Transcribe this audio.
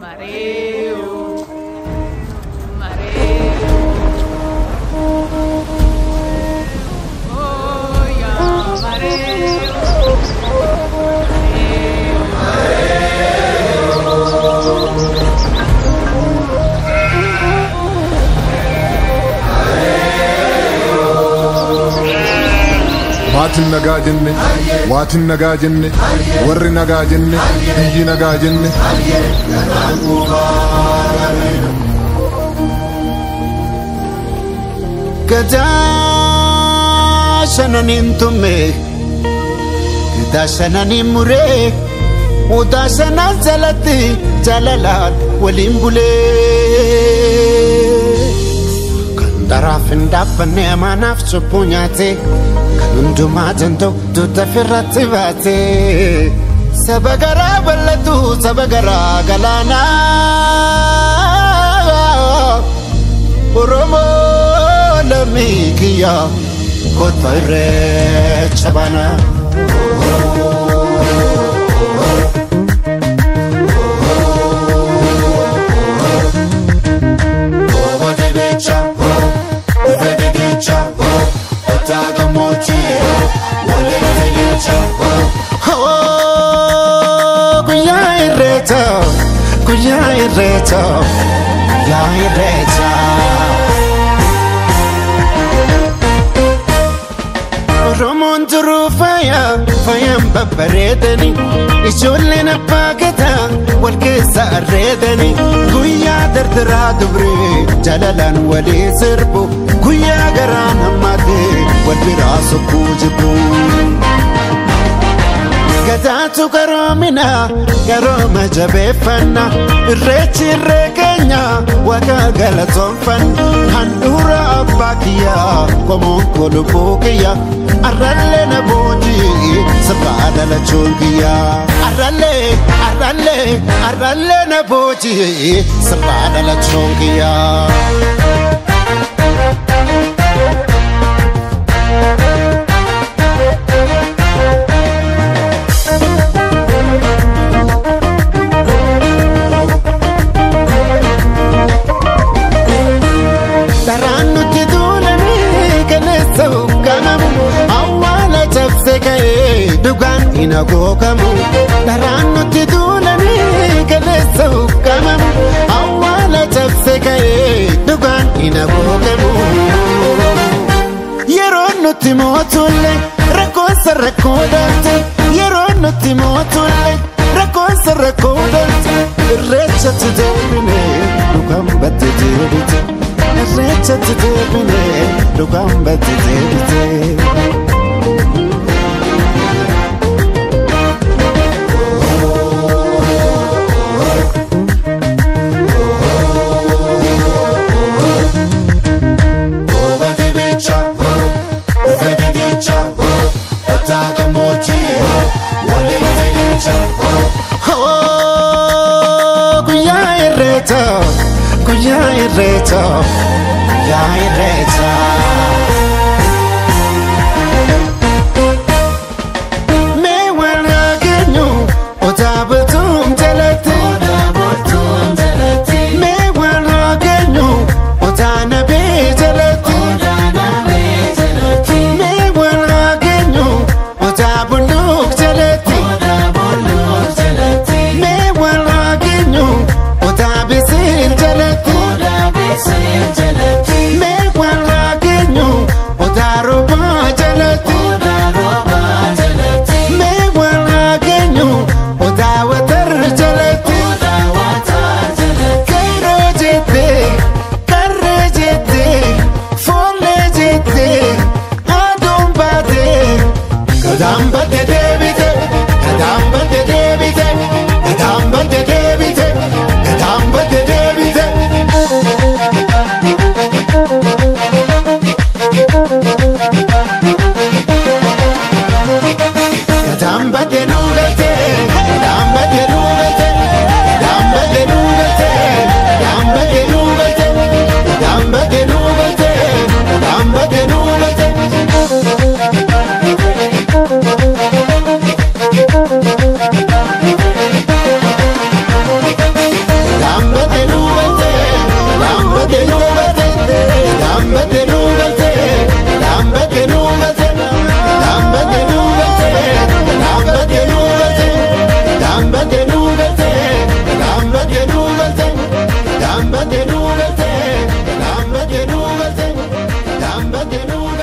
Mareo, mareo. Oh, ya, mareo. Maatiin nagaa jenne, waatiin nagaa jenne, warri nagaa jenne, biyyi nagaa jenne. Gadaa shananiin tumme, gadaa shananiin muree, odaa shanan jalatti jaalalaan waliin bulee. Kan daraaf hin dhaabbanne amaanaaf cubbuu nyaate. Hundumaa danda'u tuuta firratti baate. Saba garaa bal'atu saba garaa galaanaa. Oromoo lammii kiyya kottu irreecha baanaa. Guyyaa irreecha, guyyaa irreecha, guyyaa irreecha. Oromoon turuu faaya, faayaan babbareedani. Ijoolleen abbaa gadaa wal keessa arreedani. Guyyaa dardaraa dubree jaalalaan walii sirbu. Guyyaa garaan hammaatee wal biraa sokkuu jibbu. Gadaatu garoomina garooma jabeeffanna irreechi irree keenya waaqa galatoonfanna handhuura abbaa kiyyaa qomoon koo lubbuu kiyya arrallee na boojii sirraa dhalachuun kiyya arrallee arrallee arrallee na boojii sirraa dhalachuun kiyya. Dhugaan hin agoogamu dharaan nutti duulanii kaleessa ukkaamamu awwaala cabse ka'ee dhugaan hin agoogamu. Yeroo nutti mootulle rakkoonsa rakkoo dhalte yeroo nutti mootulle rakkoonsa rakkoo dhalte irreechatti deebine dhugaan batte deebite irreechatti deebine dhugaan batte deebite. Guyyaa irreecha, guyyaa irreecha, guyyaa irreecha. Mee wal haa keenyu odaa bultuun jalatti. Mee wal haa keenyu odaa nabee jalatti. Mee wal haa keenyu odaa bulluuk jalatti. Mee wal haa keenyu odaa bisiin jalatti. Mee wal haa keenyu. Adeemu.